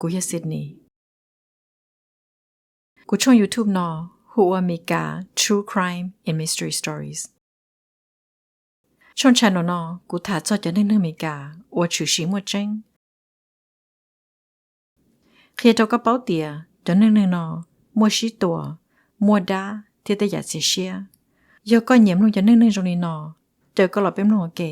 Kuv yog Sydney. Kuv tshooj YouTube no hu ua Meskas True Crime and Mystery Stories. Tshooj channel no kuv tham txog cov neeg neeg Meskas uas tshwm sim muaj tseeb, qhia rau koj paub tias cov neeg neeg no muaj sib tua, muaj dab thiab tej yam txias siab. Yog koj nyiam mloog cov neeg neeg zoo li no, caw koj los peb mloog ua ke.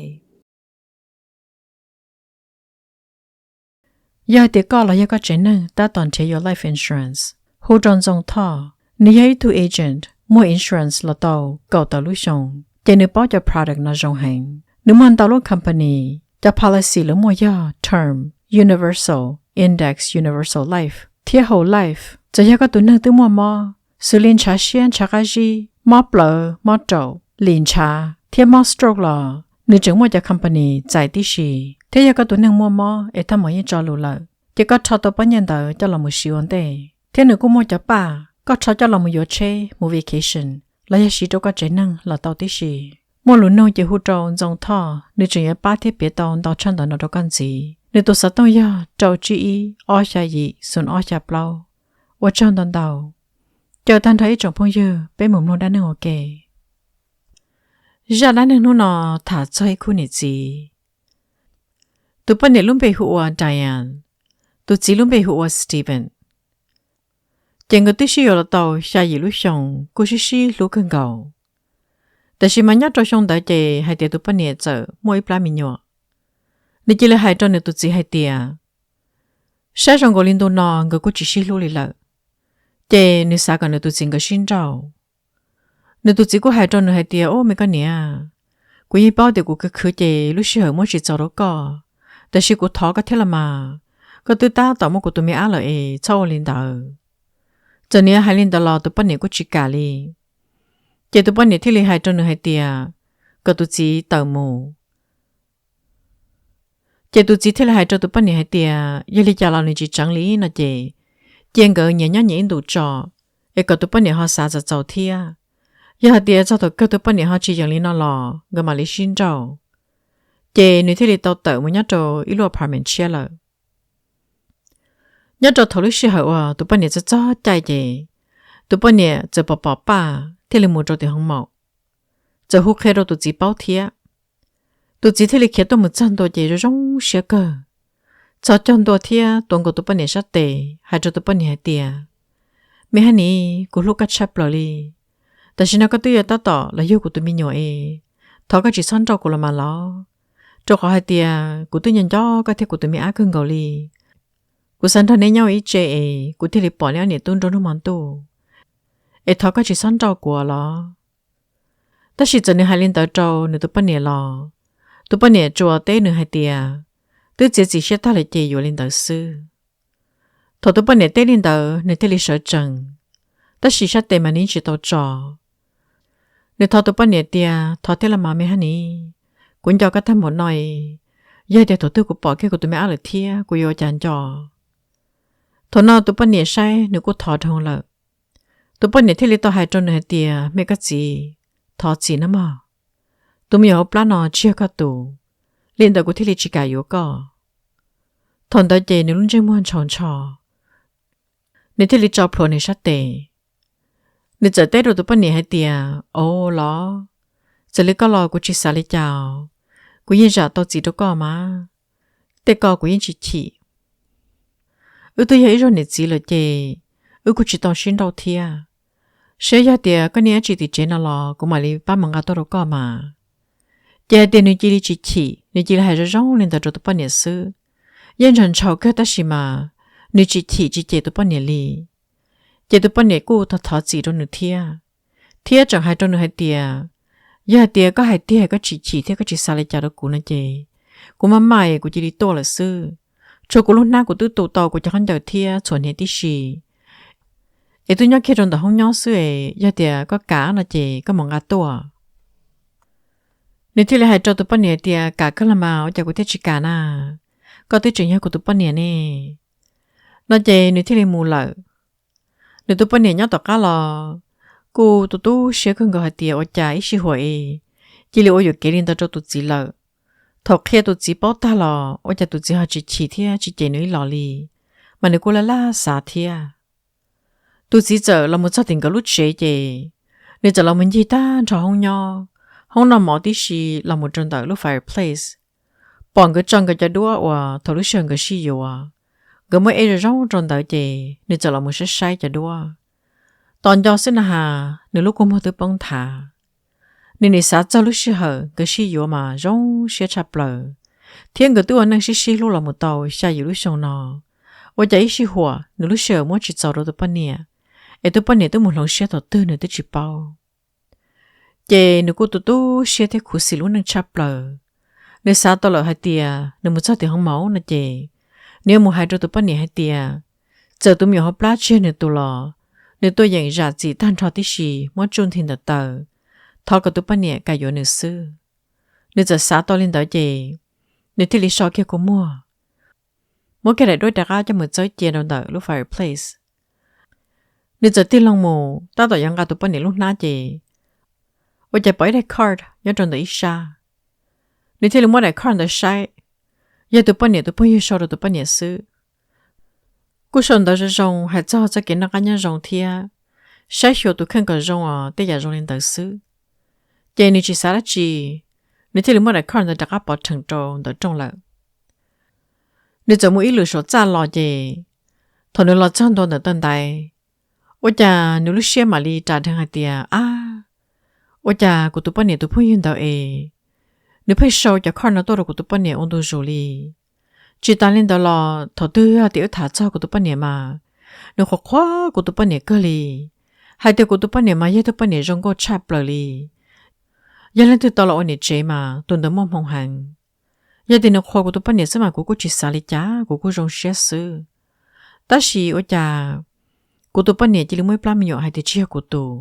Yog hais tias koj los yog koj tsev neeg tab tom nrhiav yuav life insurance, hu rau Ntxoo Thoj, nws yog ib tug agent muag insurance los tau kaum tawm lub xyoo, ces nws paub cov product no zoo heev. Nws muag ntau lub company, cov policy lawv muaj yog term, universal, index universal life thiab whole life. Txawm yog koj tus neeg twb muaj mob, xws li ntshav siab ntshav qab zib, mob plawv mob raum, lim ntshav thiab mob stroke los nws tseem muaj cov company txais tib si. Thiab yog koj tus neeg muaj mob es thaj maum yeej tso lus lawm, ces koj rho tau pob nyiaj ntawd coj los mus siv ua ntej. Thiab nws kuj muaj cov paj koj rho coj los mus yuav tsheb mus vacation los yog siv rau koj tsev neeg los tau tib si. Muaj lus nug ces hu rau Ntxoo Thoj, nws tseem yuav pab thiab piav tau ntau tshaj ntawd no rau koj ntxiv. Nws tus xov tooj yog rau tsib ib ob xya yim xoom ob xya plaub. Ua tsaug ntau ntau. Caw tag nrho ib tsoom phooj ywg peb mus mloog dab neeg ua ke. Zaj dab neeg hnub no tham txog ib khub niam txiv. Tus poj niam lub npe hu ua Diane, tus txiv lub npe hu ua Stephen. Ces nkawd twb sib yuav los tau xya yim lub xyoo, kuj sib sib hlub kawg nkaus. Tab sis mas nyob rau xyoo ntawd ces hais tias tus poj niam txawm muaj ib plab me nyuam. Nws cia li hais rau nws tus txiv hais tias, saib zoo nkaus li ntu no nkawd kuj tsis sib hlub li lawm, ces nws xav kom nws tus txiv nkawd sib nrauj. Nws tus txiv kuj hais rau nws hais tias, ub me koj niam, kuv yeej paub tias kuv khwv khwv ces lub sij hawm muab tsis txaus rau koj, tab sis kuv thov koj thiab los mas, koj twb tab tom muaj kuv tus me ab lawm es txhob ua li ntawd. Txawm nws hais li ntawd los tus poj niam kuj tsis kam li. Ces tus poj niam thiaj li hais rau nws hais tias, kom tus txiv tawm mus. Ces tus txiv thiaj li hais rau tus poj niam hais tias yog li cas los nws tsis tseev li no ces, cia nkawd nyias nyob nyias ib ntus tso, es kom tus poj niam ho xav txaus txaus thiab. Yog hais tias txog thaum kawg tus poj niam ho tsis yeem li no los nkawd mam li sib nrauj. Ces nws thiaj li tau tawm mus nyob rau ib lub apartment tshiab lawm. Nyob rau thaum lub sij hawm uas tus poj niam txog txog caij ces, tus poj niam txawm pom pom paj thiaj li mus rau tim hoo maum, txawm hu qhia rau tus txiv paub thiab. Tus txiv thiaj li khiav tuaj mus txog ntua ces zoo zoo siab kawg, txhos caug ntua thiab tuav nkaus tus poj niam sab tes hais rau tus poj niam hais tias, me hab nis, kuv hlub koj tshaj plaws li. Tam sim no koj twb yuav tab tom los yug kuv tus me nyuam es, thov koj tsis txhob nrauj kuv los mas los, rau qhov hais tias kuv twb nco nco koj thiab kuv tus me ab kawg nkaus li. Kuv xav nrog neb nyob ua ib tse es kuv thiaj li pom neb ob niam tub nruab hnub hmo ntuj, es thov koj tsis txhob nrauj kuv los. Tab sis txawm nws hais li ntawd rau nws tus poj niam los, tus poj niam tsuas teb nws hais tias, twb txiav txim siab tag lawm ces yuav li ntawd xwb. Thaum tus poj niam teb li ntawd nws thiaj li sawv tsees, tab sis sab tes mas nws yeej tsis tau tso. Nws thov tus poj niam tias, thov thiab los mas me hab nis, kuv nco koj tag npaum no, yog tias thaum twg kuv pom kiag kuv tus me ab lawm thiab kuv yuav ua cas nco. Thaum no tus poj niam saib nws kuj thov dhau lawm. Tus poj niam thiaj li tau hais rau nws hais tias, me koj txiv, thov txim nawb mog. Tus me nyuam hauv plab no tsis yog koj tus, li ntawd kuv thiaj li tsis kam yuav koj. Thaum ntawd ces nws lub ntsej muag ntshaus ntsho, nws thiaj li tso plhuav nws sab tes. Nws txawm teb rau tus poj niam hais tias, au los, txawm li koj los kuv tsis xav li cas, kuv yeej zam tau txim rau koj mas, tej ko kuv yeej tsis chim. Wb twb yog ib zaug niam txiv lawm ces wb kuj tsis tau sib nrauj thiab. Saib yog tias koj niaj ib tsis tim tsev no los kuv mam li pab mus nqa tuaj rau koj mas. Ces hais tias nws cia li tsis chim, nws cia li hais zoo zoo li ntawd rau tus poj niam xwb. Yeej ntshaus ntshaus kawg tab sis mas nws tsis chim tsis cem tus poj niam li. Ces tus poj niam kuj thov thov txim rau nws thiab. Thiab tseem hais rau nws hais tias, yog hais tias koj hais tiag koj tsis chim thiab koj tsis xav li cas rau kuv no ces, kuv maj maj es kuv cia li tuaj lawm xwb. Tshuav kuv lub hnab kuv twb tu tau kuv cov khaub ncaws thiab txhuam hniav tib si, es twb nyob kiag rau ntawm hoob nyob xwb es yog tias koj kam no ces koj mus nqa tuaj. Nws thiaj li hais rau tus poj niam hais tias, kam kawg los mas ua cas kuv thiaj tsis kam na, koj twb tseem yog kuv tus poj niam ne. No ces nws thiaj li mus lawm. Nws tus poj niam nyob tom qab los kuj tu tu siab kawg nkaus hais tias ua cas ib sij huam es cia li ua yuam kev li ntawd rau tus txiv lawm. Thaum qhia tus txiv paub tag los ua cas tus txiv ho tsis chim thiab tsis cem nws ib los li. mas nws kuj laj laj xav thiab. Tus txiv txawm los mus txog tim nkawd lub tsev ces nws txawm los mus ncig tag nrho hoob nyob, hoob noj mov tib si los mus rau ntawm lub fireplace, pom nkawd tso nkawd cov duab uas thaum lub sij hawm nkawd sib yuav, nkawd muab ev zoo zoo rau ntawd ces nws txawm los mus saib saib cov duab. Tos nco xwb na has nws lub kua muag twb poob nthav. Nws nim xav txog lub sij hawm nkawd sib yuav mas zoo siab tshaj plaws, thiab nkawd twb ua neej sib sib hlub los mus tau xya yim lub xyoo no, ua cas ib sij huam nws lub sij hawm muab tsis txaus rau tus poj niam, es tus poj niam twb mus hloov siab thaum twg nws twb tsis paub. Ces nws kuj tu tu siab thiab khuv xim lub neej tshaj plaws. Nws xav tau lawm hais tias nws mus txog tim hoob mov no ces nws yuav mus hais rau tus poj niam hais tias, txawm tus me nyuam hauv plab tsis yog nws tus los nws tuaj yeem zam txim tag nrho tib si, muab tsuj nthi ntawm taw, thov kom tus poj niam kam yuav nws xwb. Nws txawm xav tau li ntawd ces nws thiaj li so kiag kua muag, muab kiag daim duab rov qab coj mus txawb cia rau ntawm lub fireplace. Nws txawm tig loo mus tab tom yuav nqa tus poj niam lub hnab ces ua cas pom ib daim card nyob rau ntawm ib sab. Nws thiaj li muab daim card ntawd saib, yog tus poj niam tus phooj ywg sau rau tus poj niam xwb. Kuj sau ntawv zoo zoo hais txog txoj kev noj qab nyob zoo thiab saib xyuas tus kheej kom zoo os, tej yam zoo li ntawd xwb. Ces nws tsis xav dab tsi, nws thiaj li muab daim card ntawd rov qab pov rhees rau ntawm rooj lawm. Nws txawm mus ib lwm saum txaj los ces thaum nws los txog ntua ntawm taw ntaiv, ua cas nws lub siab mam li ras dheev hais tias, ab, ua cas kuv tus poj niam tus phooj ywg ntawd es nws pheej sau cov card no tuaj rau kuv tus poj niam ua ntu zus li. Tsis tas li ntawd los thaum twg yog tias wb tham txog kuv tus poj niam mas nws qhuas qhuas kuv tus poj niam kawg li, hais tias kuv tus poj niam mas yog tus poj niam zoo nkauj tshaj plaws li. Yog leej twg tau los ua niam tsev mas tus ntawd muaj hmoo heev. Yog tias nws qhuas kuv tus poj niam xwb mas kuv kuj tsis xav li cas, kuv kuj zoo siab xwb. Tab sis ua cas kuv tus poj niam cia li muaj ib plab me nyuam hais tias tsis yog kuv tus.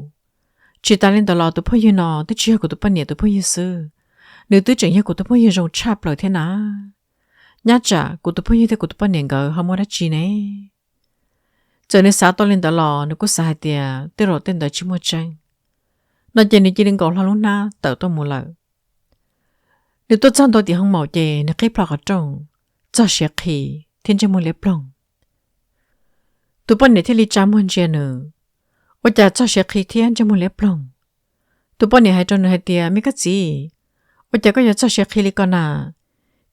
Tsis tas li ntawd los tus phooj ywg no twb tsis yog kuv tus poj niam tus phooj ywg xwb, nws twb tseem yog kuv tus phooj ywg zoo tshaj plaws thiab na. Nyab tsam kuv tus phooj ywg thiab kuv tus poj niam nkawd ho muaj dab tsi ne? Txawm nws xav tau li ntawd los nws kuj xav hais tias tej zaum tej ntawd tsis muaj tseeb. No ces nws cia li nkaus hlo lub hnab tawm tuaj mus lawm. Nws tuaj txog ntua tim hoob maum ces nws qhib plho qhov rooj, txog siav qhi thiab ntsej muag liab ploog. Tus poj niam thiaj li tsa muag ntsia nws, ua cas txog siav qhi thiab ntsej muag liab ploog. Tus poj niam hais rau nws hais tias, me koj txiv, ua cas koj yuav txog siav qhi li ko na?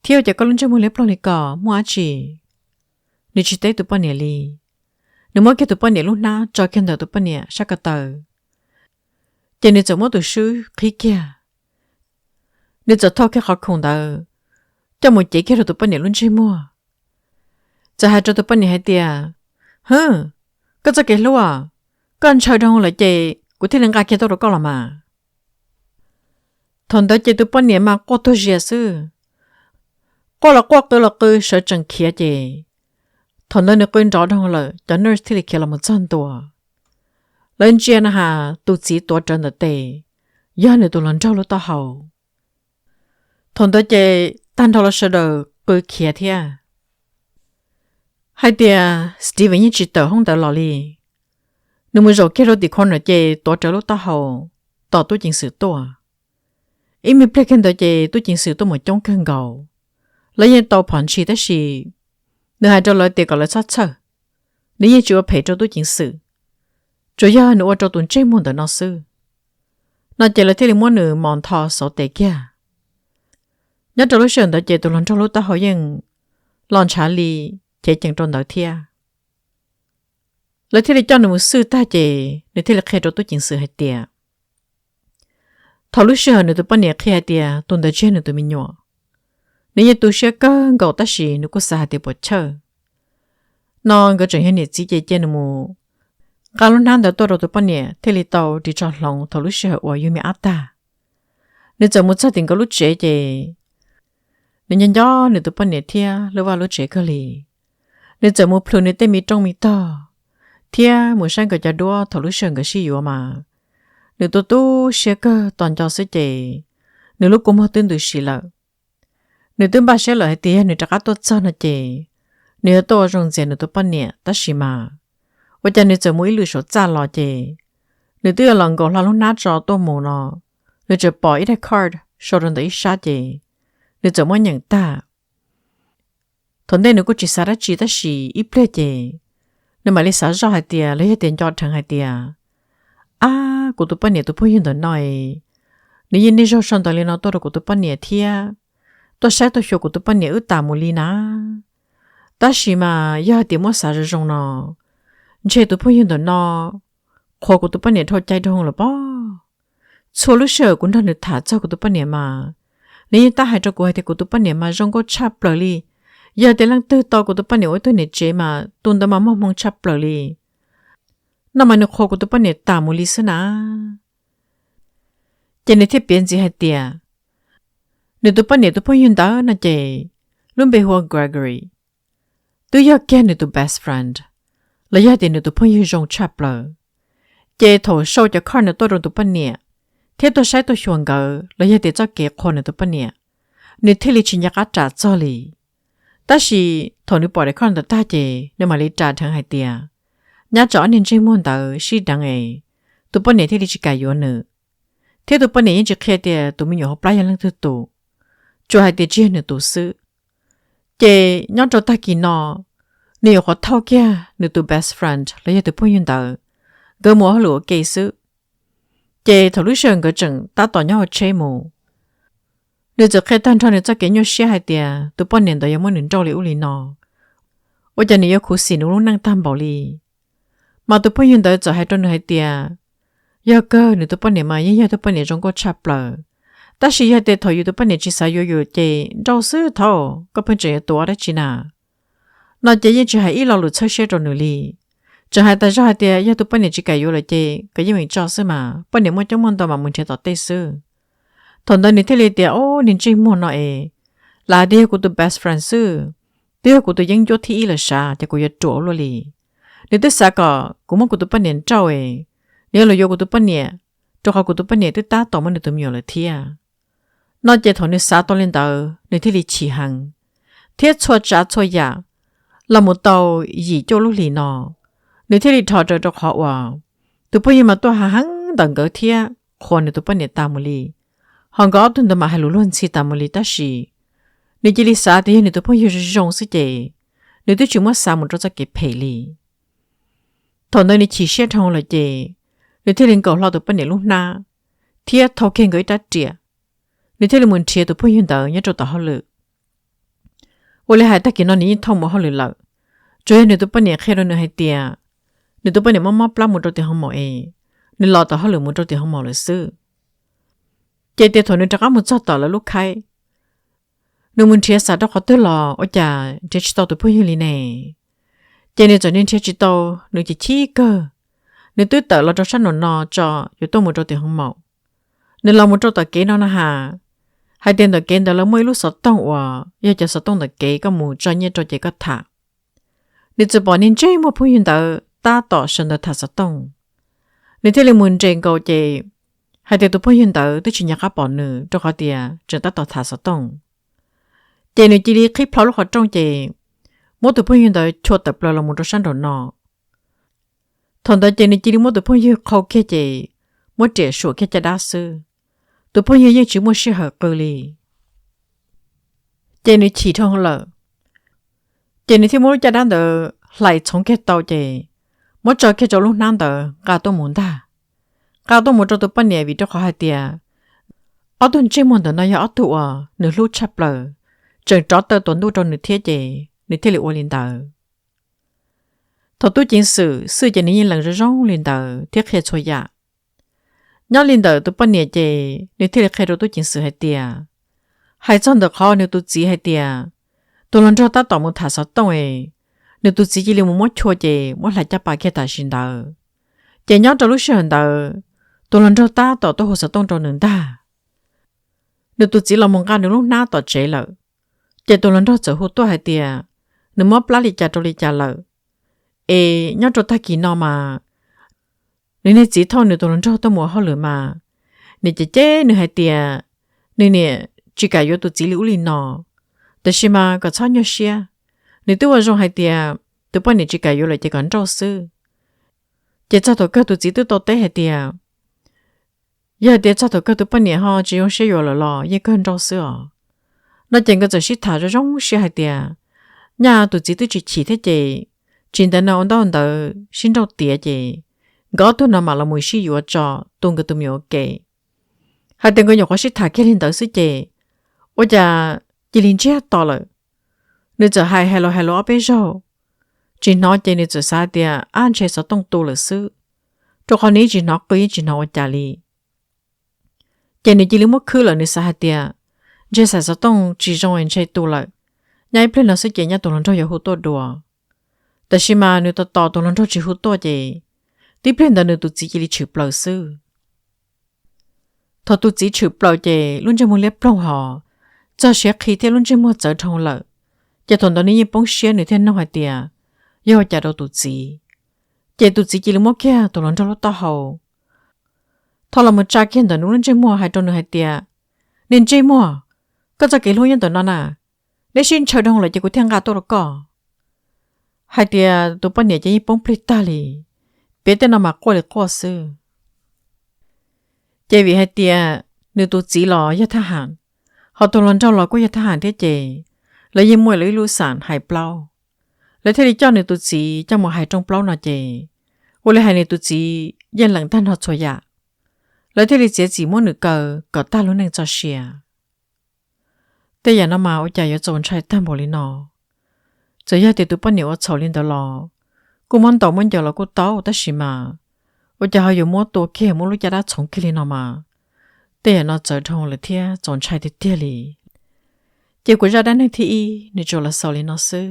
Thiab ua cas koj lub ntsej muag liab ploog li ko, muaj dab tsi? Nws tsis teb tus poj niam li. Nws muab kiag tus poj niam lub hnab tso kiag ntawm tus poj niam sab ko taw, ces nws txawm muab tus swb qhib kiag. Nws txawm thauj kiag qhov khoom ntawd coj mus cev kiag rau tus poj niam lub ntsej muag, txawm hais rau tus poj niam hais tias, hwb, koj txoj kev hlub, koj ntshaw rau lawm ces kuv thiaj li nqa kiag tuaj rau koj los mas. Thaum ntawd ces tus poj niam mas quaj tuag zias xwb. Quaj los quaj, qw los qw, sawv tsees khiav ces thaum ntawd nws qw nrov rau lawm, cov nurse thiaj li khiav los mus txog ntua. Lawv ntsia na has tus txiv tuav rawv ntawm tes, yog nws tus hluas nraug lub taub hau. Thaum ntawd ces tag nrho los sawv daws qw khiav thiab hais tias Steven yeej tsis tawm hoob ntawd los li. Nws mus zaum kiag rau tim corner ces tuav rawv lub taub hau tos tub ceev xwm tuaj. Ib me pliag kiag ntawd ces tub ceev xwm tuaj mus coob kawg nkaus. Lawv yeej tau phom ntshis tab sis nws hais rau lawv tias kom lawv txhob txhawj, nws yeej tsis ua phem rau tub ceev xwm, tsuas yog nws ua rau tus ntsej muag ntawm no xwb. No ces lawv thiaj li muab nws mos ntho xauv tes kiag. Nyob rau lub sij hawm ntawd ces tus hluas nraug lub taub hau yeej los ntshav li, cev cees rau ntawd thiab. Lawv thiaj li coj nws mus xwj tag ces nws thiaj li qhia rau tub ceev xwm hais tias thaum lub sij hawm nws tus poj niam qhia hais tias tus ntawd tsis yog nws tus me nyuam, nws yeej tu siab kawg nkaus tab sis nws kuj xav hais tias puas chawj. No nkawd tseem yog niam txiv ces cia nws mus nqa lub hnab ntawd tuaj rau tus poj niam thiaj li tau ris tsho hloov thaum lub sij hawm uas yug me ab tag. Nws txawm mus txog tim nkawd lub tsev ces nws nco nco nws tus poj niam thiab lub vaj lub tsev kawg li. Nws txawm mus plhws nws tej me rooj me tog thiab mus saib nkawd cov duab thaum lub sij hawm nkawd sib yuav mas nws tu tu siab kawg tos nco xwb ces nws lub kua muag twb ntws si lawm. Nws twb npaj siab lawm hais tias yog nws rov qab tuaj txog no ces nws yuav tuaj ua zoo ntxias nws tus poj niam tab sis mas ua cas nws txawm mus ib lwm saum txaj los ces nws twb yuav los nkaus hlo lub hnab tso tuaj mus no, nws txawm pom ib daim card sau rau ntawm ib sab ces nws txawm muab nyeem tag. Thaum ntej nws kuj tsis xav dab tsi tab sis ib pliag ces nws mam li xav zoj hais tias los yog tias nco dheev hais tias, ab, kuv tus poj niam tus phooj ywg ntawm no es nws yeej niaj zaus sau ntawv li no tuaj rau kuv tus poj niam thiab tuaj saib tuaj xyuas kuv tus poj niam wb tas mus li na. Tab sis mas yog hais tias muab xav zoo zoo no, ntshe tus phooj ywg ntawm no qhuas kuv tus poj niam dhau cai dhau lawm pob. Txhua lub sij hawm kuv nrog nws tham txog kuv tus poj niam mas nws yeej tab hais rau kuv hais tias kuv tus poj niam mas zoo nkauj tshaj plaws li. Yog tias leej twg tau kuv tus poj niam ua ib tug niam tsev mas tus ntawd mas muaj hmoo tshaj plaws li. No mas nws qhuas kuv tus poj niam tas mus li xwb na. Ces nws thiaj piav ntxiv hais tias nws tus poj niam tus phooj ywg ntawd no ces lub npe hu ua Gregory, twb yog kiag nws tus best friend los yog tias nws tus phooj ywg zoo tshaj plaws. Ces thaum sau cov card ntawd tuaj rau tus poj niam thiab tuaj saib tuaj xyuas nkawd los yog tias txoj kev qhuas nws tus poj niam, nws thiaj li tsis nco qab ras txog li. Tab sis thaum nws pom daim card ntawd tag ces nws mam li ras dheev hais tias nyab tso ob niag ntsej muag ntawd sib deev es tus poj niam thiaj li tsis kam yuav nws, thiab tus poj niam yeej tsis qhia tias tus me nyuam hauv plab yog leej twg tus, tsuas hais tias tsis yog nws tus xwb. Ces nyob rau tag kis no, nws nyuam qhuav thauj kiag nws tus best friend los yog tus phooj ywg ntawd, nkawd mus ua hauj lwm ua ke xwb. Ces thaum lub sij hawm nkawd tseem tab tom nyob hauv tsheb mus, nws txawm qhia tag nrho nws txoj kev nyuaj siab hais tias tus poj niam ntawd yuav muab nws nrauj li ub li no, ua cas nws yuav khuv xim nws lub neej tag npaum li. Mas tus phooj ywg ntawd txawm hais rau nws hais tias yog kawg nws tus poj niam mas yeej yog tus poj niam zoo nkauj tshaj plaws, tab sis yog tias thaum yus tus poj niam tsis xav yuav yus ces nrauj xwb thaum koj pheej tseem yuav tuav dab tsi na. No ces yeej tsis hais ib lo lus txhawb siab rau nws li, tseem hais tas zog hais tias yog tus poj niam tsis kam yuav lawm ces koj yeej meem tso xwb mas poj niam muaj coob muaj ntau mas mus nrhiav tom tej xwb. Thaum ntawd nws thiaj li tias, o, niag ntsej muag no es, lam tias yog kuv tus best friend xwb, twb yog kuv tus yeeb ncuab thib ib lawm sav ces kuv yuav ruam ua luaj li. Nws twb xav kom kuv muab kuv tus poj niam nrauj es nws yuav los yuav kuv tus poj niam, rau qhov kuv tus poj niam twb tab tom muaj nws tus me nyuam lawm thiab. No ces thaum nws xav tau li ntawd nws thiaj li chim heev, thiab txhua tsav txhua yam los mus tau yim cuaj lub hlis no, nws thiaj li dhos raws rau qhov uas tus phooj ywg mas tuaj hav heev ntawm nkawd thiab qhuas nws tus poj niam tas mus li. Ho nkawd ob tug ntawd mas hais lus luag ntxhi tas mus li tab sis nws cia li xav tias yog nws tus phooj ywg zoo zoo xwb ces nws twb tsis muab xav mus rau txoj kev phem li. Thaum ntawd nws chim siab dhau lawm ces nws thiaj li nkaum hlo tus poj niam lub hnab thiab thau kiag nkawd ib rab riam. Nws thiaj li mus nrhiav tus phooj ywg ntawd nyob rau tom hauj lwm. Ua li hais tag kis no nws yeej thauj mus hauj lwm lawm, tsuas yog nws tus poj niam qhia rau nws hais tias nws tus poj niam mob mob plab mus rau tim hoo maum es nws los tom hauj lwm mus rau tim hoo maum lawm xwb. Ces tias thaum nws rov qab mus txog tom lawv lub khaib, nws mus nrhiav xav rau qhov twg los ua cas nrhiav tsis tau tus phooj ywg li ne. Ces nws txawm nrhiav tsis tau, nws chim chim kawg. Nws twb tawm los rau sab nraum no tso yuav tuaj mus rau tim hoo maum. Nws los mus rau tom kev no na has, hais tias ntawm kev ntawd lawv muaj ib lub xov tooj uas yog cov xov tooj ntawm kev koj mus tso nyiaj rau ces koj tham. Nws txawm pom niag ntsej muag phooj ywg ntawd tab tom sawv ntawd tham xov tooj. Nws thiaj li mus nres nkaus ces hais tias tus phooj ywg ntawd twb tsis nco qab pom nws rau qhov tias tseem tab tom tham xov tooj. Ces nws cia li qhib plho lub qhov rooj ces muab tus phooj ywg ntawd chua tawm plaws los mus rau sab nraum no. Thaum ntawd ces nws cia li muab tus phooj ywg qhau kiag ces muab riam suam kiag caj dab xwb. Tus phooj ywg yeej tsis muaj sij hawm qw li. Ces nws chim dhau lawm, ces nws thiaj muab lub caj dab ntawd hlais txhoov kiag tau ces muab tso kiag rau lub hnab ntawd nqa tuaj mus ntag. Nqa tuaj mus rau tus poj niam vim rau qhov hais tias ob tug ntsej muag ntawm no yog ob tug uas nws hlub tshaj plaws, tseem rov taw tuam ntuj rau nws thiab ces nws thiaj li ua li ntawd. Thaum tub ceev xwm xwj ces nws yeej lees zoo zoo li ntawd thiab qhia txhua yam. Nyob li ntawm tus poj niam ces nws thiaj li qhia rau tub ceev xwm hais tias, hais txog ntawm qhov nws tus txiv hais tias tus hluas nraug tab tom mus tham xov tooj es nws tus txiv cia li mus muab chua ces muab hlais caj pas kiag tam sim ntawd. Ces nyob rau lub sij hawm ntawd, tus hluas nraug tab tom tuaj hu xov tooj rau nws ntag. Nws tus txiv los mus nqa nws lub hnab tom tsev lawm, ces tus hluas nraug txawm hu tuaj hais tias nws mob plab li cas rau li cas lawm. Es nyob rau tag kis no mas nws niag txiv thauj nws tus hluas nraug tuaj mus ua hauj lwm mas nws cem ceb nws hais tias nws niam tsis kam yuav tus txiv li ub li no. Tab sis mas kom txhob nyuaj siab, nws twb ua zoo hais tias tus poj niam tsis kam yuav lawm ces kom nrauj xwb. Ces txog thaum kawg tus txiv twb tau teb hais tias yog hais tias txog thaum kawg tus poj niam ho tsis zoo siab yuav lawm los yeej kawg nrauj xwb os. No ces nkawd txawm sib tham zoo zoo siab hais tias Nyaj tus txiv twb tsis chim thiab ces, tsis ntev no ua ntaub ntawv sib nrauj tiav ces, nkawd ob tug no mam los mus sib yuav tso, tu nkawd tus me nyuam ua ke. Hais tias nkawd nyuam qhuav sib tham kiag li ntawd xwb ces, ua cas cia li ntsiag to lawm. Nws txawm hais hais los hais los ob peb zaug, tsis hnov ces nws txawm xav hais tias ab ntshe xov tooj tu lawm xwb, rau qhov nws yeej tsis hnov qw yeej tsis hnov ua cas li. Ces nws cia li muab khwb lawm, nws xav hais tias ntshe xaiv xov tooj tsis zoo es ntshe tu lawm, nyaj ib pliag no xwb ces nyaj tus hluas nraug yuav hu tuaj dua. Tab sis mas nws tos tos tus hluas nraug tsis hu tuaj ces, tib pliag ntawd nws tus txiv cia li tshwm plaws xwb. Thaum tus txiv tshwm plaws ces lub ntsej muag liab ploog hos, txog siav qhi thiab lub ntsej muag txawv dhau lawm. Ces thaum ntawd nws yeej poob siab, nws thiaj nug hais tias yog ua cas rau tus txiv. Ces tus txiv cia li muab kiag tus hluas nraug lub taub hau thau los mus tsa kiag ntawm nws lub ntsej muag hais rau nws hais tias, niag ntsej muag, koj txoj kev hlub nyob ntawm no na, neb sib ntshaw dhau lawm ces kuv thiaj nqa tuaj rau koj. Hais tias tus poj niam ces yeej poob plig tag li, piav tej no mas quaj li quaj xwb. Ces vim hais tias nws tus txiv los yog thaj ham, ho tus hluas nraug los kuj yog thaj ham thiab ces, lawv yeej muaj lawv ib lub xam hais plaub. Lawv thiaj li coj nws tus txiv coj mus hais rooj plaub no ces, ua li hais nws tus txiv yeej lees tag nrho txhua yam. Lawv thiaj li txiav txim muab nws kaw kom tag lub neej txoj sia. Tej yam no mas ua cas yuav txaus ntshai tag npaum li no. Txawm yog tias tus poj niam ua txhaum li ntawd los, kuj muab ntaus muab ncaws los kuj tau, tab sis mas ua cas ho yuav muab tua kiag muab lub caj dab txhoov kiag li no mas, tej yam no txawv dhau lawm thiab txaus ntshai tiag tiag li. Ces kuv zaj dab neeg thib ib nws tsuas los xaus li no xwb.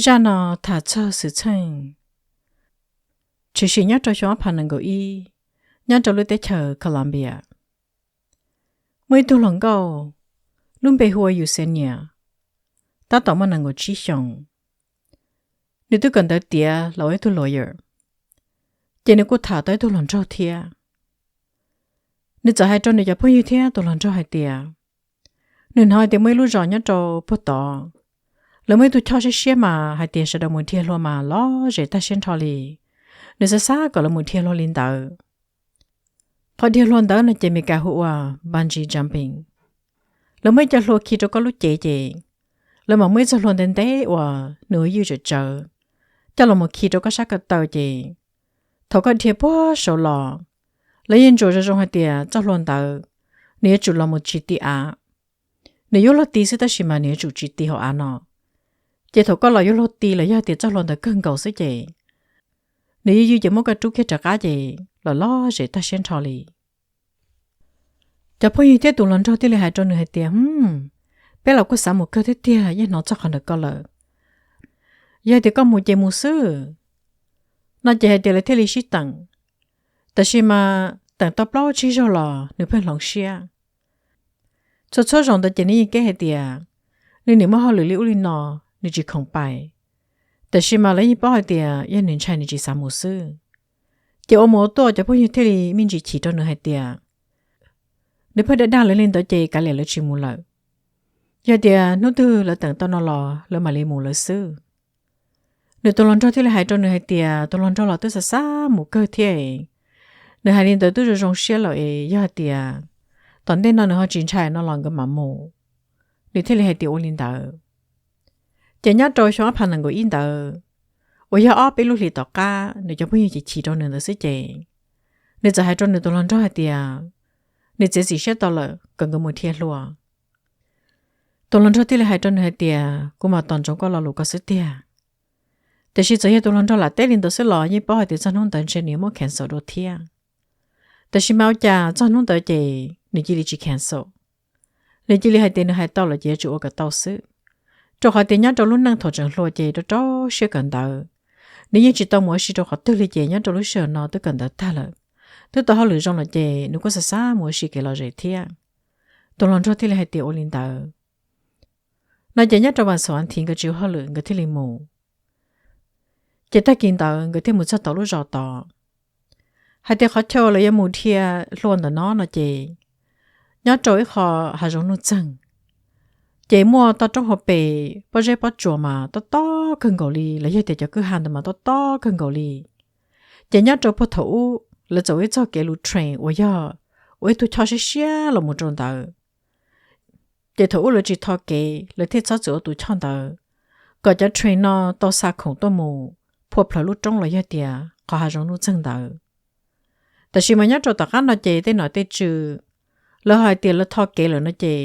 Zaj no tham txog xwm txheej tshwm sim nyob rau xyoo ob phav nees nkaum ib, nyob rau lub teb chaws Colombia. Muaj ib tug hluas nkauj, lub npe hu ua Yesenia, tab tom muaj nees nkaum tsib xyoos. Nws twb kawm ntawv tiav los ua ib tug lawyer, ces nws kuj tham tau ib tug hluas nraug thiab. Nws txawm hais rau nws cov phooj ywg thiab tus hluas nraug hais tias, nws hnov hais tias muaj ib lub zos nyob rau puag tod, lawv muaj ib tug choj siab siab mas hais tias sawv daws mus dhia hlua mas lom zem tag siab nrho li. Nws xav xav kom lawv mus dhia hlua li ntawd. Qhov dhia hlua ntawd no ces Meskas hu ua bungee jumping. Lawv muaj ib co hlua khi rau koj lub cev ces, lawv mam muaj ib txoj hlua ntev ntev uas nws ua ywj tsawv tsawv, coj los mus khi rau koj sab ko taw ces, thaum koj dhia puag saud los, lawv yeej ntsuas zoo zoo hais tias txoj hlua ntawd nws yuav tsum los mus tsis ti av. Nws yuav luag ti xwb tab sis mas nws yuav tsum tsis ti hauv av no. Ces thaum koj los yuav luag ti los yog tias txoj hlua ntawd kawg nkaus xwb ces, nws ywj ywj ces muab koj rub kiag rov qab ces los lom zem tag siab nrho li. Cov phooj ywg thiab tus hluas nraug thiaj li hais rau nws hais tias, hm, peb los kuj xav mus kawg thiab tiag, yeej hnov txog qhov ntawm koj lawm. Yog tias koj mus ces mus xwb. No ces hais tias lawv thiaj li sib teem. Tab sis mas teem tau plaub tsib zaug los nws pheej hloov siab. Txhua txhua zaus ntawd ces nws yeej keb hais tias, nws niam muaj hauj lwm li ub li no, nws tsis khoom pais. Tab sis mas lawv yeej paub hais tias yog nws ntshai nws tsis xav mus xwb. Ces ua mus ua tuaj cov phooj ywg thiaj li me ntsis chim rau nws hais tias, nws pheej dag dag lawv li ntawd ces kav liam lawv tsis mus lawm. Yog tias hnub twg lawv teem tau no los lawv mam li mus lawv xwb. Nws tus hluas nraug thiaj li hais rau nws hais tias tus hluas nraug los twb xav xav mus kawg thiab es, nws hais li ntawd twb zoo zoo siab lawm es yog hais tias tom ntej no nws ho tsis ntshai no los nkawd mam mus. Nws thiaj li hais tias ua li ntawd. Ces nyob rau xyoo ob phav nees nkaum ib ntawd, uas yog ob peb lub hlis tom qab nws cov phooj ywg chim chim rau nws ntawd xwb ces, nws txawm hais rau nws tus hluas nraug hais tias, nws txiav txim siab tau lawm kom nkawd mus dhia hlua. Tus hluas nraug thiaj li hais rau nws hais tias kuv mam tos ntsoov koj lo lus koj xwb tiag. Tiam sis txawm yog tus hluas nraug lam teb li ntawd xwb los yeej paub hais tias txog hnub ntawd ntshe nws yuav muab cancel dua thiab. Tab sis mas ua cas txog hnub ntawd ces nws cia li tsis cancel. Nws cia li hais tias nws hais tau lawm ces yuav tsum ua kom tau xwb. Rau qhov tias nyob rau lub neej thaum tseem hluas ces rau rau siab kawm ntawv, nws yeej tsis tau mus ua si rau qhov twg li ces nyob rau lub sij hawm no twb kawm ntawv tag lawm, twb tau hauj lwm zoo lawm ces nws kuj xav xav mus ua si kev lom zem thiab. Tus hluas nraug thiaj li hais tias ua li ntawd. No ces nyob rau vas xaum a thiv nkawd tsis ua hauj lwm nkawd thiaj li mus. Ces tag kis ntawd nkawd thiaj mus txog tom lub zos tod. Hais tias qhov chaw lawv yuav mus dhia hlua ntawm no no ces nyob rau ib qho hav zoov nuj txeeg. Ces muaj toj roob hauv pes pob zeb pob tsuas mas tob tob kawg nkaus li los yog tias cov kwj ha ntawd mas tob tob kawg nkaus li. Ces nyob rau puag thaum ub lawv txawm ua ib txoj kev lus train uas yog ua ib tug choj siab siab los mus rau ntawd. Ces thaum ub lawv tsis tho kev, lawv thiaj txhob txwm ua tus choj ntawd, kom cov train no tau xa khoom tuaj mus phua plhawv lub roob los yog tias qhov hav zoov nuj txeeg ntawd. Tab sis mas nyob rau tom qab no ces tej nom tej tswv lawv ho hais tias lawv tho kev lawm no ces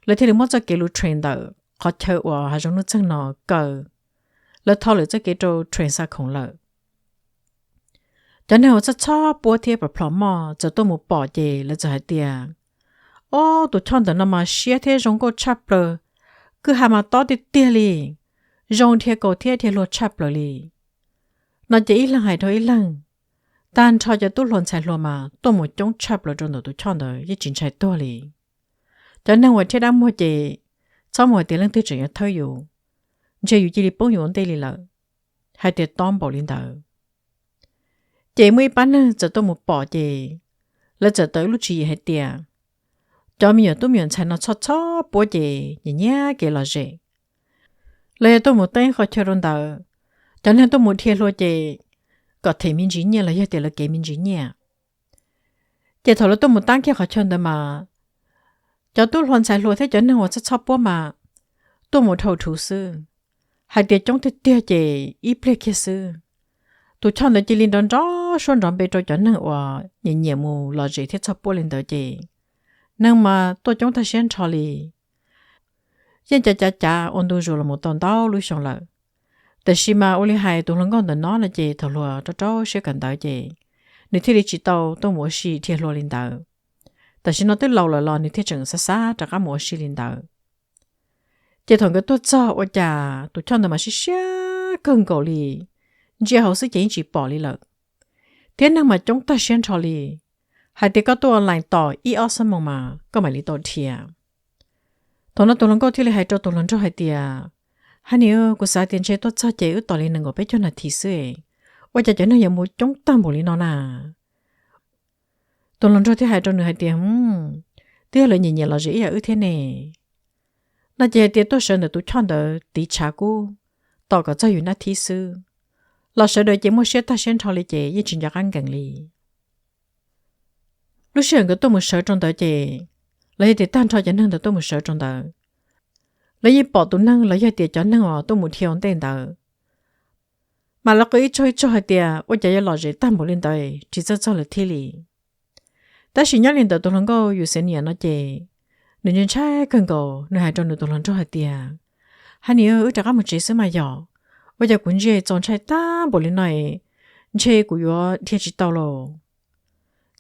lawv thiaj li muab txoj kev lub train ntawm qhov chaw uas hav zoov nuj txeeg no kaw, lawv tho lawm txoj kev rau train xa khoom lawm. Cov neeg uas txhob txhob puab thiab plhom plhom moj txawm tuaj mus pom ces lawv txawm hais tias, Ob, tus choj ntawm no mas siab thiab zoo nkauj tshaj plaws, kwj ha mas tob tiag tiag li, zoo dhia kaus thiab dhia hlua tshaj plaws li. No ces ib leeg hais rau ib leeg, tag nrho cov tub hluas ntxhais hluas mas tuaj mus coob tshaj plaws rau ntawm tus choj ntawd yeej tsis ntshai tuag li. Cov neeg uas thiab dab muag ces txhob mus hais tias leej twg tseem yuav thawb yus, ntshe yus cia li poob yus ua ntej li lawm, hais tias tob npaum li ntawd. Ces muaj ib pab neeg txawm tuaj mus pom ces lawv txawm tau ib lub tswv yim hais tias, Cov me nyuam tub me nyuam ntxhais no txhob txhob puab ces nyiam nyiam kev lom zem. Lawv yog tuaj mus teeb qhov chaw rau ntawd, cov neeg tuaj mus dhia hlua ces kom them me ntsis nyiaj los yog tias lawv kev me ntsis nyiaj. Ces thaum lawv tuaj mus tab kiag qhov chaw ntawd mas cov tub hluas ntxhais hluas thiab cov neeg uas txhob txhob puab mas tuaj mus dhau thuv xwb, hais tias coob tiag tiag ces ib pliag kiag xwb, tus choj ntawd cia li nrov nrov suab nrov npe rau cov neeg uas nyiam nyiam mus lom zem thiab txhob puab li ntawd ces neeg mas tuaj coob tag siab nrho li. Yeej cav cav cav ua ntu zus los mus tau ntau lub xyoo lawm. Tab sis mas ua li hais tus hluas nkauj ntawm no no ces thaum hluas rau rau siab kawm ntawv ces nws thiaj li tsis tau tuaj mus ua si dhia hlua li ntawd. Tab sis no twb laus lawm los nws thiaj tseem xav xav rov qab mus ua si li ntawd. Ces thaum nkawd tuaj txog ua cas tus choj ntawd mas siab siab kawg nkaus li, ntsia hauv xwb ces yeej tsis pom li lawm, thiab neeg mas coob tag siab nrho li. Hais tias koj tuaj online tos ib ob xuab moos mas koj mam li tau dhia. Thaum no tus hluas nkauj thiaj li hais rau tus hluas nraug hais tias, Hab nis, kuv xav tias ntshe tuaj txog ces wb tos li nees nkaum peb caug nas this xwb, ua cas cov neeg yuav mus coob tag npaum li no na? Tus hluas nraug thiaj hais rau nws hais tias, Twb yog lawv nyiam nyiam lom zem ib yam wb thiab ne. No ces hais tias tuaj sawv ntawm tus choj ntawd tiv tshav kub, tos kom txog yus nab thib xwb, los sawv daws ces muaj siab tag siab nrho li ces yeej tsis nco qab nkees li. Lub sij hawm nkawd tuaj mus sawv rau ntawd ces, los yog tias tag nrho cov neeg ntawd tuaj mus sawv rau ntawd, lawv yeej pom tus neeg los yog tias cov neeg uas tuaj mus dhia ua ntej ntawd, mas lawv qw ib tsaug ib tsaug hais tias, Ua cas yuav lom zem tag npaum li ntawd, tsis txawj txog lawm thiab li. Tab sis nyob li ntawd tus hluas nkauj Yusenia no ces nws ntshai ntshai kawg nkaus, nws hais rau nws tus hluas nraug hais tias, Hab nis, wb rov qab mus tsev xwb mas yog, ua cas kuv ntsia txaus ntshai tag npaum li no, ntshe kuv yuav dhia tsis tau lauj.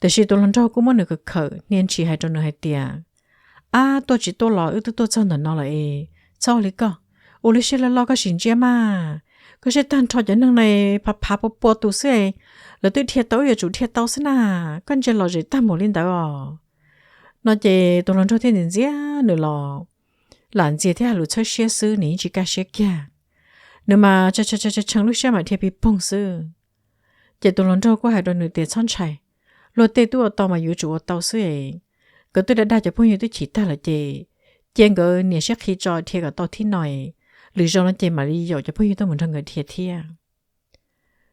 Tiam sis tus hluas nraug kuj muab nws khawm khawm hnia ntshis hais rau nws hais tias, Ab, tuaj tsis tuaj los wb twb tuaj txog ntawm no lawm es txhob ua li koj, ua lub siab loj loj koj sim ntsia mas, koj saib tag nrho cov neeg no phav phav pua pua tus xwb, lawv twb dhia tau wb yuav tsum dhia tau xwb na, koj ntsia lom zem tag npaum li ntawd os. No ces tus hluas nraug thiaj ntxias ntxias nws los, lam ntxias thiab hais lus txhawb siab xwb, nws yeej tsis kaj siab kiag. Nws mas tshee tshee lub siab mas dhia pig poog xwb. Ces tus hluas nraug kuj hais rau nws tias, Txhob ntshai, luag tej twb ua tau mas yuav tsum ua tau xwb es, nkawd twb dag dag cov phooj ywg twb chim tag lawm ces, cia nkawd niam siab qhi tso dhia kom tau thib no es, lwm zaus no ces mam li yaum cov phooj ywg tuaj mus nrog nkawd dhia thiab.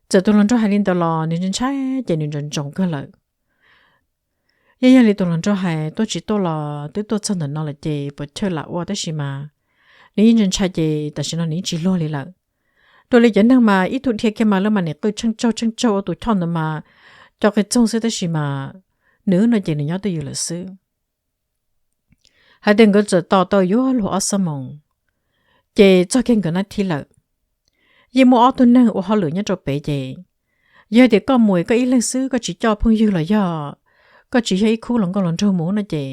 Txawm tus hluas nraug hais li ntawd los nws ntshai ntshai ces nws ntsoov ntsoov kawg lawm. Yeej yog li tus hluas nraug hais, tuaj tsis tuaj los twb tuaj txog ntawm no lawm ces puas chawj lam ua, tab sis mas nws yeej ntshai ntshai ces tam sim no nws yeej tsis luag li lawm. Dua li cov neeg mas ib tug dhia kiag mas lawv mam nim qw tsheej tsaug tsheej tsaug ua tus choj ntawd mas co qis txoog xwb, tab sis mas nws no ces nws nyob twj ywm lawm xwb. Hais tias nkawd txawm tos tau yuav luag ob xuab moos, ces txog kiag nkawd nab thib lawm. Yeej muaj ob tug neeg ua hauj lwm nyob rau pem ces, yog tias koj mus koj ib leeg xwb koj tsis coj phooj ywg los yog koj tsis yog ib khub hluas nkauj hluas nraug mus no ces,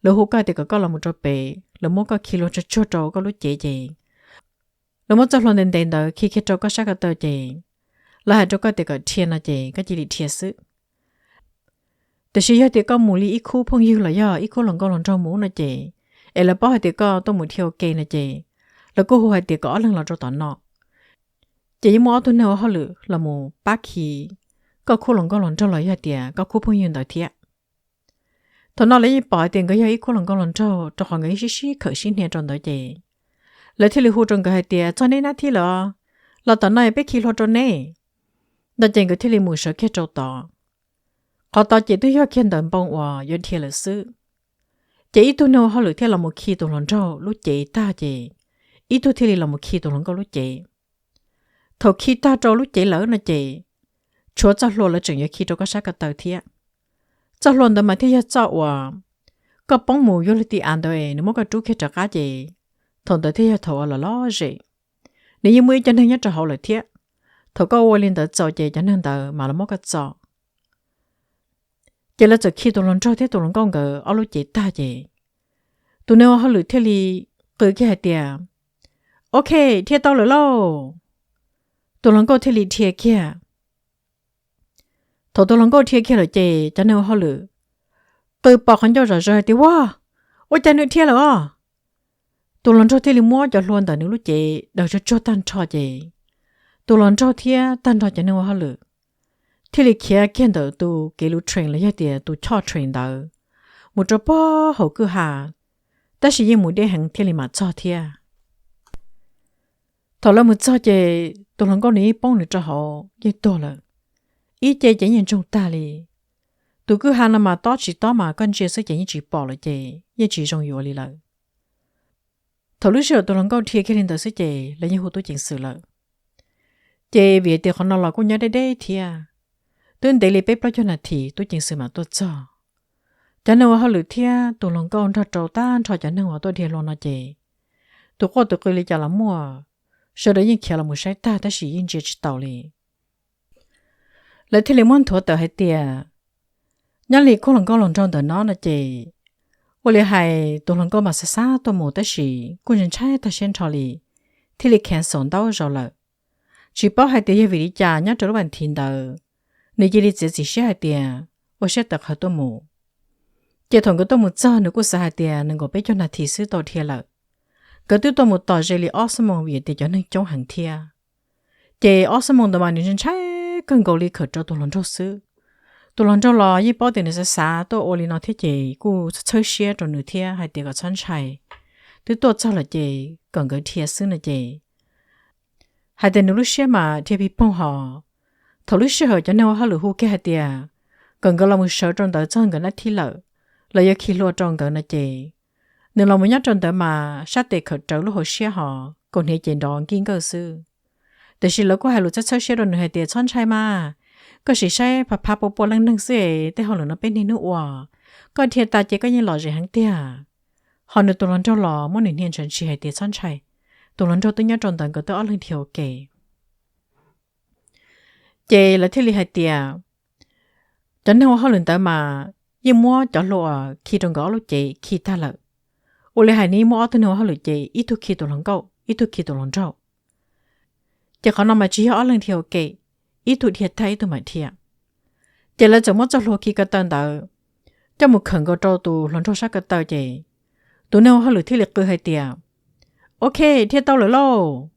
lawv hu koj tias kom koj los mus rau pem, lawv muab koj khi hlua tsuag tsuag rau koj lub cev ces, lawv muab txoj hlua ntev ntev ntawd khi kiag rau koj sab ko taw ces, lawv hais rau koj tias kom dhia no ces koj cia li dhia xwb. Tiam sis yog tias koj mus li ib khub phooj ywg los yog ib khub hluas nkauj hluas nraug mus no ces, es lawv paub hais tias koj tuaj mus dhia ua ke no ces, lawv kuj hu hais tias kom ob leeg los rau tom no. Ces yeej muaj ob tug neeg ua hauj lwm los mus pab khi koj khub hluas nkauj hluas nraug los yog tias koj khub phooj ywg ntawd thiab. Thaum no lawv yeej pom hais tias nkawd yog ib khub hluas nkauj hluas nraug rau qhov nkawd yeej sib sib khawm sib hnia rau ntawd ces, lawv thiaj li hu rau nkawd hais tias, Txog neb nab thib lawm, los tom no peb khi hlua rau neb. Ntawd ces nkawd thiaj li mus sawv kiag rau tod. Qhov tod ces twb yog kiag ntawm npoo uas yuav dhia lawm xwb. Ces ib tug neeg ua hauj lwm thiaj los mus khi tus hluas nraug lub cev tag ces ib tug thiaj li los mus khi tus hluas nkauj lub cev. Thaum khi tag rau lub cev lawm no ces tshuav txoj hlua lawv tseem yuav khi rau koj sab ko taw thiab. Txoj hlua ntawd mas thiaj yog txoj uas koj poob mus yuav luag ti av ntawd es nws muab koj rub kiag rov qab ces thaum ntawd thiaj yog thaum uas los lom zem. Nws yeej muaj ib co neeg nyob rau hauv lawm thiab. Thaum koj ua li ntawd txaus ces cov neeg ntawd mam los muab koj txo. Ces lawv txawm khi tus hluas nraug thiab tus hluas nkauj nkawd ob lub cev tag ces tus neeg ua hauj lwm thiaj li qw kiag hais tias, OK, dhia tau lawm lauj. Tus hluas nkauj thiaj li dhia kiag. Thaum tus hluas nkauj dhia kiag lawm ces cov neeg ua hauj lwm qw pom qhov ncauj zom zaws hais tias, Ua, ua cas nws dhia lawm os? Tus hluas nraug thiaj li muab cov hlua ntawm nws lub cev daws tsuag tsuag tag nrho ces tus hluas nraug thiab tag nrho cov neeg ua hauj lwm thiaj li khiav kiag ntawm tus kev luv train los yog tias tus choj train ntawd mus rau puag hauv kwj ha, tab sis yeej mus deb heev thiaj li mam txog thiab. Thaum lawv mus txog ces tus hluas nkauj nws yeej poob nws rau hauv yeej tuag lawm. Ib ce ces yeej ntsoog tag li. Tus kwj ha no mas tob tsis tob mas koj ntsia xwb ces yeej tsis pom lawm ces yeej tsis zoo yuav li lawm. Thaum lub sij hawm tus hluas nkauj dhia kiag li ntawd xwb ces lawv yeej hu tub ceev xwm lawm. Ces vim tias qhov no los kuj nyob deb deb thiab, twb ntev li peb plaub caug nas this tub ceev xwm mam tuaj txog. Cov neeg ua hauj lwm thiab tus hluas nkauj nrog rau tag nrho cov neeg uas tuaj dhia hlua no ces tus quaj tus qw li cas los muaj, sawv daws yeej khiav los mus saib tag tab sis yeej ntsia tsis taus li. Lawv thiaj li muab nthuav tawm hais tias nyob li khub hluas nkauj hluas nraug ntawm no no ces ua li hais tus hluas nkauj mas xav xav tuaj mus tab sis kuj ntshai ntshai tag siab nrho li, thiaj li cancel ntau zaus lawm. Tsis paub hais tias yog vim li cas nyob rau lub vas thiv ntawd nws cia li txiav txim siab hais tias ua siab tawv qhawv tuaj mus. Ces thaum nkawd tuaj mus txog nws kuj xav hais tias nees nkaum peb caug nas this xwb tau dhia lawm. Nkawd twb tuaj mus tom ze li ob xuab moos vim tias cov neeg coob heev thiab. Ces ob xuab moos ntawd mas nws ntshai kawg nkaus li khawm rau tus hluas nraug xwb. Tus hluas nraug los yeej paub tias nws xav xav tuaj ua li no thiab ces kuj txhawb siab rau nws thiab hais tias kom txhob ntshai, twb tuaj txog lawm ces kom nkawd dhia xwb no ces hais tias nws lub siab mas dhia pig poog hos. Thaum lub sij hawm cov neeg ua hauj lwm hu kiag hais tias kom nkawd los mus sawv rau ntawd txog nkawd nab thib lawm, lawv yuav khi hlua rau nkawd no ces nws los mus nyob rau ntawd mas sab tes khawm rawv lub hauv siab hos kaum hniav ces nrov nkij nkawj xwb. Tiam sis lawv kuj hais lus txhawb txhawb siab rau nws hais tias txhob ntshai mas, koj sim saib phav phav pua pua leej neeg xwb es tej hauj lwm no peb niaj hnub ua, koj dhia tas ces koj yeej lom zem heev tiag. Hos nws tus hluas nraug los muab nws hnia ntshav ntshis hais tias txhob ntshai, tus hluas nraug twb nyob rau ntawd nkawd twb ob leeg dhia ua ke. Ces lawv thiaj li hais tias cov neeg ua hauj lwm ntawd mas yeej muab cov hlua khi rau nkawd ob lub cev khi tag lawm. Ua li hais nws yeej muab ob tug neeg ua hauj lwm ces ib tug khi tus hluas nkauj ib tug khi tus hluas nraug. Ces qhov no mas tsis yog ob leeg dhia ua ke, ib tug dhia tag ib tug mam dhia. Ces lawv txawm muab txoj hlua khi ko taw ntawd coj mus khawm nkaus rau tus hluas nraug sab ko taw ces tus neeg ua hauj lwm thiaj li qw hais tias, OK, dhia tau lawm lauj.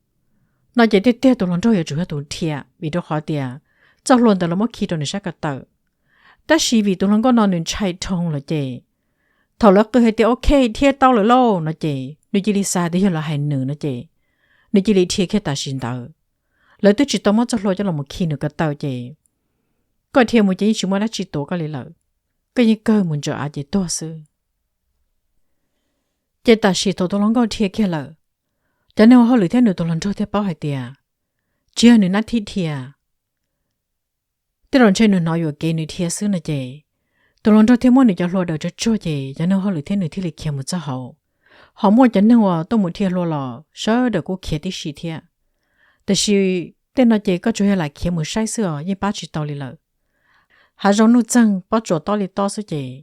No ces tiag tiag tus hluas nraug yuav tsum yog tus dhia vim rau qhov tias txoj hlua ntawd los muab khi rau nws sab ko taw. Tab sis vim tus hluas nkauj no nws ntshai dhau lawm ces thaum lawv qw hais tias OK dhia tau lawm lauj no ces nws cia li xav tias yog lawv hais nws no ces nws cia li dhia kiag tam sim ntawd. Lawv twb tsis tau muab txoj hlua coj los mus khi nws ko taw ces koj dhia mus ces yeej tsis muaj dab tsi tuav koj li lawm, koj yeej kawg mus ntsaws av ces tuag xwb. Ces tam sim thaum tus hluas nkauj dhia kiag lawm, cov neeg ua hauj lwm thiab nws tus hluas nraug thiaj paub hais tias tsis yog nws nab thib dhia, tej zaum ntshe nws hnov yuam kev nws dhia xwb no ces tus hluas nraug thiaj muab nws cov hlua daws tsuag tsuag ces cov neeg ua hauj lwm thiab nws thiaj li khiav mus txog hauv. Ho muaj cov neeg uas tuaj mus dhia hlua los sawv daws kuj khiav tib si thiab. Tiam sis tej no ces koj tsuas yog lam khiav mus saib xwb os yeej pab tsis tau li lawm. Hav zoov nuj txeeg pob tsuas tob li tob xwb ces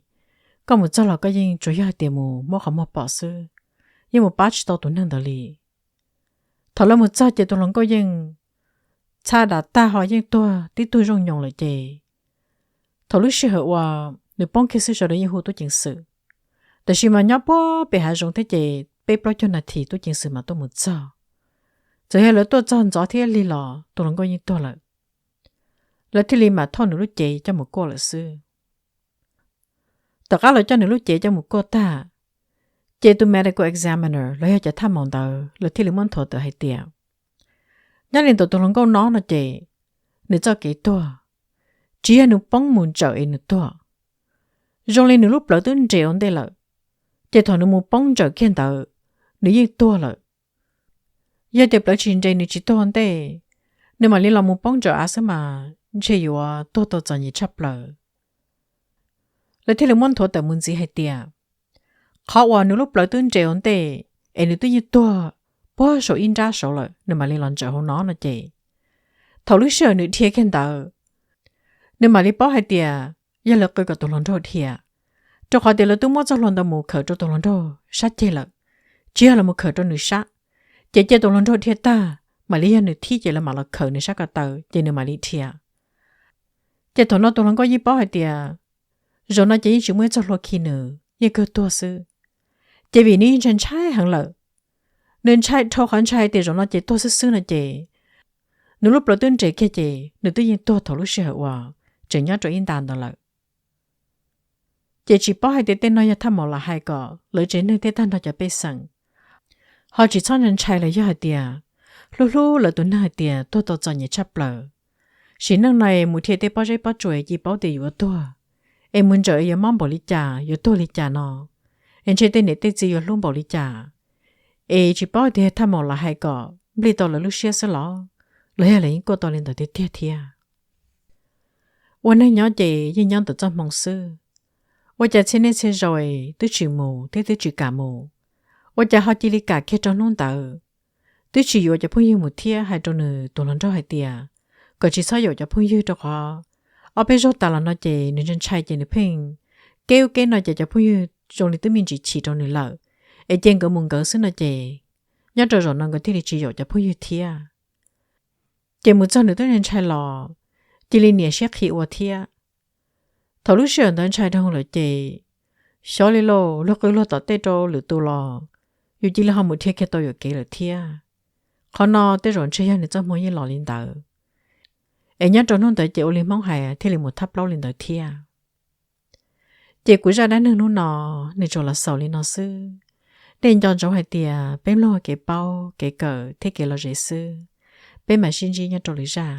koj mus txog los koj yeej tsuas yog hais tias mus muab qhov muag pom xwb, yeej mus pab tsis tau tus neeg ntawd li. Thaum lawv mus txog ces tus hluas nkauj yeej txhab dav tag ho yeej tuag tib tug zooj nyoos lawm ces thaum lub sij hawm uas nws poob kiag xwb sawv daws yeej hu tub ceev xwm. Tab sis mas nyob puag pem hav zoov thiab ces peb plaub caug nas this tub ceev xwm mam tuaj mus txog. Txawm yog lawv tuaj txog ntxov thiab lig los tus hluas nkauj yeej tuag lawm. Lawv thiaj li mam thauj nws lub cev coj mus kuaj lawm xwb. Tom qab lawv coj nws lub cev coj mus kuaj tag, ces tus medical examiner los yog cov thaj maum ntawd lawv thiaj li muab nthuav tawm hais tias nyob li ntawm tus hluas nkauj no no ces nws txoj kev tuag tsis yog nws poob mus ntsawm es nws tuag. Zoo li nws lub plawv twb nres ua ntej lawm, Ces thaum nws mus poob ntsawm kiag ntawd, nws yeej tuag lawm. Yog tias plawv tsis nres nws tsis tuag ua ntej, nws mam li los mus poob ntsawm av xwb mas ntshe yuav tuag tau txom nyem tshaj plaws. Lawv thiaj li muab nthuav tawm mus ntxiv hais tias, qhov uas nws lub plawv twb nres ua ntej es nws twb yeej tuag puag saum ib nrab saud lawm nws mam li los ntsawm hauv no no ces, thaum lub sij hawm nws dhia kiag ntawd, nws mam li paub hais tias yog lawv qw kom tus hluas nraug dhia, rau qhov tias lawv twb muab txoj hlua ntawd mus khawm rau tus hluas nraug sab ceg lawm, tsis yog los mus khawm rau nws sab. Ces cia tus hluas nraug dhia tag, mam li yog nws thib ces lawv mam los khawm nws sab ko taw ces nws mam li dhia. Ces thaum no tus hluas nkauj yeej paub hais tias zaum no ces yeej tsis muaj ib txoj hlua khi nws, yeej kawg tuag xwb. Ces vim nws yeej ntshai ntshai heev lawm, nws ntshai dhau qhov ntshai tias zaum no ces tuag xwb xwb no ces, nws lub plawv twb nres kiag ces nws twb yeej tuag thaum lub sij hawm uas tseem nyob rau ib nta ntawd lawm. Ces tsis paub hais tias tej no yog thaj maum lam hais kom lawv tsev neeg thiab tag nrho cov pej xeem ho tsis txhob ntshai ntshai los yog hais tias hlub hlub lawv tus neeg hais tias tuag tau txom nyem tshaj plaws. Sim neej no es mus dhia tej pob zeb pob tsuas es cia paub tias yuav tuag, es mus ntsawm es yuav mob npaum li cas, yuav tuag li cas no, es ntshe tej niam tej txiv yuav hlub npaum li cas. Es tsis paub tias thaj maum lam hais kom nplij tau lawv lub siab xwb los, los yog lawv yeej kuaj tau li ntawd tiag tiag thiab. Ua neeg nyob ces yeej nyob ntawm txoj hmoo xwb. Ua cas txhia niaj txhia zaus es twb tsis mus thiab twb tsis kam mus, ua cas ho cia li kam kiag rau hnub ntawd, twb tsis yuav cov phooj ywg mus thiab hais rau nws tus hluas nraug hais tias kom tsis txhob yaum cov phooj ywg rau qhov ob peb zaug tas los no ces nws ntshai ntshai ces nws pheej keb ub keb no ces cov phooj ywg zoo li twb me ntsis chim rau nws lawm, es cia nkawd mus nkawd xwb no ces, nyob rau zaum no nkawd thiaj li tsis yaum cov phooj ywg thiab. Ces mus txog nws twb ntshai los, cia li niam siab qhi ua thiab. Thaum lub sij hawm ntawd ntshai dhau lawm ces, xyov li lauj, luag qw luag tom tej rau lwm tus los, yus cia li ho mus dhia kiag tau yuam kev lawm thiab. Qhov no tej zaum ntshe yog nws txoj hmoo yeej los li ntawd, es nyob rau hnub ntawd ces ua li Hmoob hais thiaj li mus thab plaub li ntawd thiab. Ces kuv zaj dab neeg hnub no, nws tsuas los xaus li no xwb. Nej nco ntsoov hais tias peb mloog kev paub kev kawm thiab kev lom zem xwb. Peb mam sib ntsib nyob rau lwm zaj.